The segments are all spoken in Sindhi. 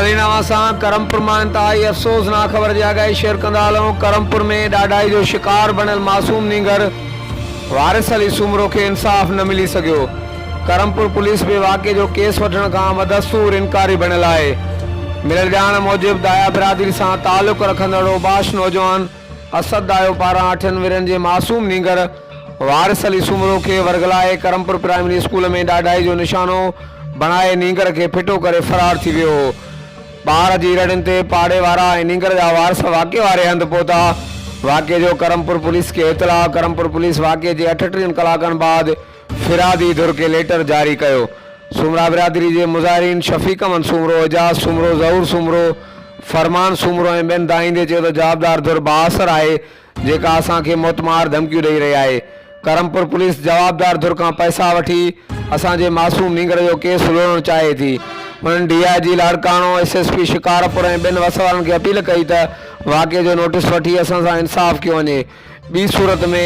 ناظرين اوهان سان ڪرمپور مان انتهائي افسوسناڪ خبر جي آگاهي شيئر ڪندا هلون ڪرمپور ۾ ڏاڍائي جو شڪار بڻيل معصوم نينگر وارث علي سومرو کي انصاف نه ملي سگهيو ڪرمپور پوليس به واقعي جو ڪيس وٺڻ کان بدستور انڪاري بڻيل آهي مليل ڄاڻ موجب دايا برادري سان تعلق رکندڙ اوباش نوجوان اسد دايو پاران اٺن ورهين جي معصوم نينگر وارث علي سومرو کي ورغلائي ڪرمپور پرائمري اسڪول ۾ ڏاڍائي جو نشانو بڻائي نينگر کي ڦٽو ڪري فرار ٿي ويو هو. ٻار جي رڙين تي پاڙي وارا ۽ نينگر جا وارث واقعي واري هنڌ پهتا. واقعي جو ڪرمپور پوليس کي اطلاع، ڪرمپور پوليس واقعي جي 38 ڪلاڪن بعد فرادي ڌر کي ليٽر جاري ڪيو. سومرا برادري جي مظاهرين شفيق احمد سومرو، اعجاز سومرو، ظهور سومرو، فرمان سومرو ۽ ٻين دانهيندي چيو ته جوابدار ڌر بااثر آهي جيڪا اسان کي موتمار ڌمڪيون ڏئي رهي آهي. ڪرمپور پوليس جوابدار ڌر کان پئسا وٺي اسان جي معصوم نينگر جو ڪيس لوڙڻ چاهي ٿي. هنن D I G Larkana, S S P Shikarpur ۽ ٻين وس وارن کي اپيل ڪئي ته واقعي جو نوٽيس وٺي اسان سان انصاف ڪيو وڃي ٻي صورت ۾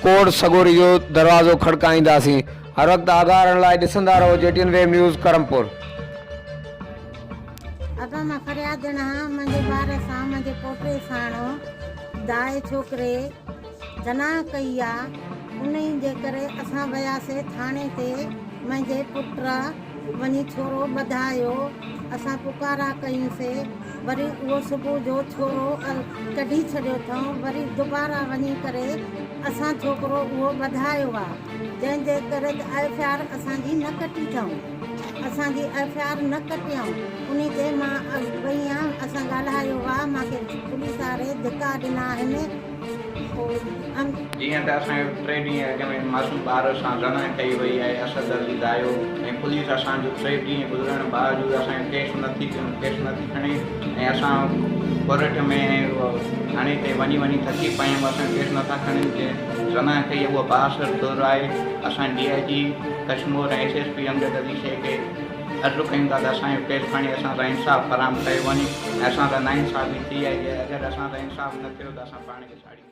ڪورٽ سڳوري جو دروازو کڙڪائينداسين. هر وقت آگاهه رهڻ لاء ڏسندا رهو G T N web news Karampur. ابا مان فريادڻ هان منهنجي ٻار سان منهنجي پوٽي ساڻ دائي ڇوڪري زنا ڪئي آ انهي جي ڪري اسان وياسي ٿاڻي تي منهنجي پٽ وڃي ڇورو ٻڌايو اسان پڪارا ڪيون سي وري اهو صبح جو ڇورو ڪڍي ڇڏيو اٿئون وري دوباره وڃي ڪري اسان ڇوڪرو اهو ٻڌايو آ جنهن جي ڪري ته ايف I R اسان جي نه ڪٽي اٿئون اسان جي ايف I R نه ڪٽيائون انهي تي مان وئي آهيان اسان ڳالهايو آ مان کي پوليس واري ڌڪا ڏنا آهن پوء جيئن ته اسان جو ٽي ڏينهن اڳ ۾ معصوم ٻار سان زنا ڪئي وئي آهي اسد علي دايو ۽ پوليس اسان جو ٽي ڏينهن گذرڻ باوجود اسان جو ڪيس نٿي ڪيس نٿي کڻي ۽ اسان ڪورٽ ۾ ٿاڻي تي وڃي وڃي ٿڪي پيا آهيون اسان جو ڪيس نٿا کڻن جنهن زنا ڪئي اهو بااثر ڌر آهي اسان D I G Kashmore ۽ S S P Amjad Ali Shaikh کي عرض ڪيون ٿا ته اسان جو ڪيس کڻي اسان سان انصاف فراهم ڪيو وڃي ۽ اسان سان ناانصافي ٿي آهي اگر اسان سان انصاف نه ٿيو ته اسان پاڻ کي ساڙينداسين.